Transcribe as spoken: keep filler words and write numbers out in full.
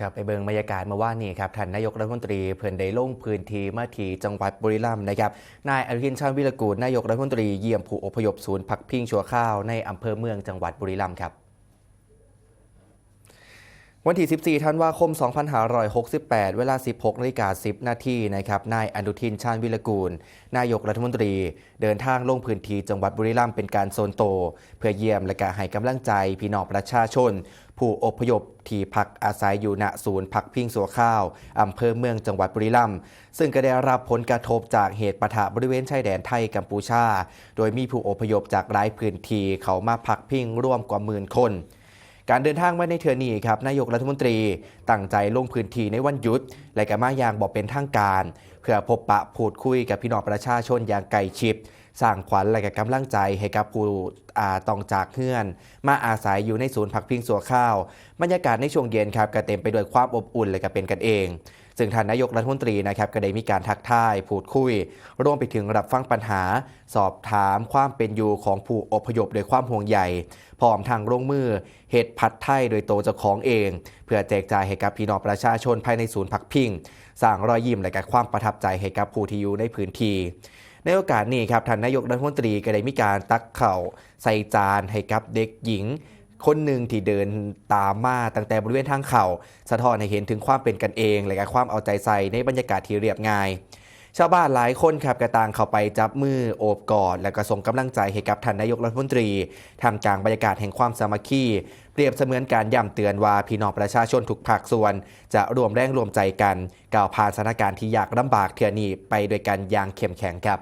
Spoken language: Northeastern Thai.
ครับ ไปเบิ่งบรรยากาศเมื่อวานนี้ครับ ท่านนายกรัฐมนตรีเพิ่นได้ลงพื้นที่มาที่จังหวัดบุรีรัมย์นะครับ นายอนุทิน ชาญวีรกูร นายกรัฐมนตรีเยี่ยมผู้อพยพศูนย์พักพิงชั่วคราวในอำเภอเมืองจังหวัดบุรีรัมย์ครับ วันที่ สิบสี่ ธันวาคม สองพันห้าร้อยหกสิบแปด เวลา สิบหกนาฬิกาสิบนาทีนะครับ นายอนุทิน ชาญวีรกูร นายกรัฐมนตรี เดินทางลงพื้นที่จังหวัดบุรีรัมย์เป็นการส่วนตัว เพื่อเยี่ยมและก็ให้กำลังใจพี่น้องประชาชน ผู้อพยพที่พักอาศัยอยู่ณศูนย์พักพิงชั่วคราวอำเภอเมืองจังหวัดบุรีรัมย์ ซึ่งก็ได้รับผลกระทบจากเหตุปะทะบริเวณชายแดนไทยกัมพูชา โดยมีผู้อพยพจากหลายพื้นที่เข้ามาพักพิงรวมกว่าหมื่นคน การเดินทางมาในเทื่อนี้ครับ นายกรัฐมนตรีตั้งใจลงพื้นที่ในวันหยุด และก็มาอย่างบ่เป็นทางการ เพื่อพบปะพูดคุยกับพี่น้องประชาชนอย่างใกล้ชิด สร้างขวัญและก็กำลังใจให้กับผู้อ่าต้องจากเฮือน มาอาศัยอยู่ในศูนย์พักพิงชั่วคราว บรรยากาศในช่วงเย็นครับก็เต็มไปด้วยความอบอุ่นและก็เป็นกันเอง ซึ่งท่านนายกรัฐมนตรีนะครับก็ได้มีการทักทายพูดคุย รวมไปถึงรับฟังปัญหา สอบถามความเป็นอยู่ของผู้อพยพด้วยความห่วงใย พร้อมทั้งลงมือเฮ็ดผัดไทยโดยตัวเจ้าของเอง เพื่อแจกจ่ายให้กับพี่น้องประชาชนภายในศูนย์พักพิง สร้างรอยยิ้มและก็ความประทับใจให้กับผู้ที่อยู่ในพื้นที่ ในโอกาสนี้ครับ ท่านนายกรัฐมนตรีก็ได้มีการตักข้าวใส่จานให้กับเด็กหญิง คนหนึ่งที่เดินตามมาตั้งแต่บริเวณทางเข้า สะท้อนให้เห็นถึงความเป็นกันเอง และก็ความเอาใจใส่ในบรรยากาศที่เรียบง่าย ชาวบ้านหลายคนครับก็ต่างเข้าไปจับมือโอบกอด และก็ส่งกำลังใจให้กับท่านนายกรัฐมนตรี ท่ามกลางบรรยากาศแห่งความสามัคคี เปรียบเสมือนการย้ำเตือนว่าพี่น้องประชาชนทุกภาคส่วน จะร่วมแรงร่วมใจกัน ก้าวผ่านสถานการณ์ที่ยากลำบากเทื่อนี้ไปด้วยกันอย่างเข้มแข็งครับ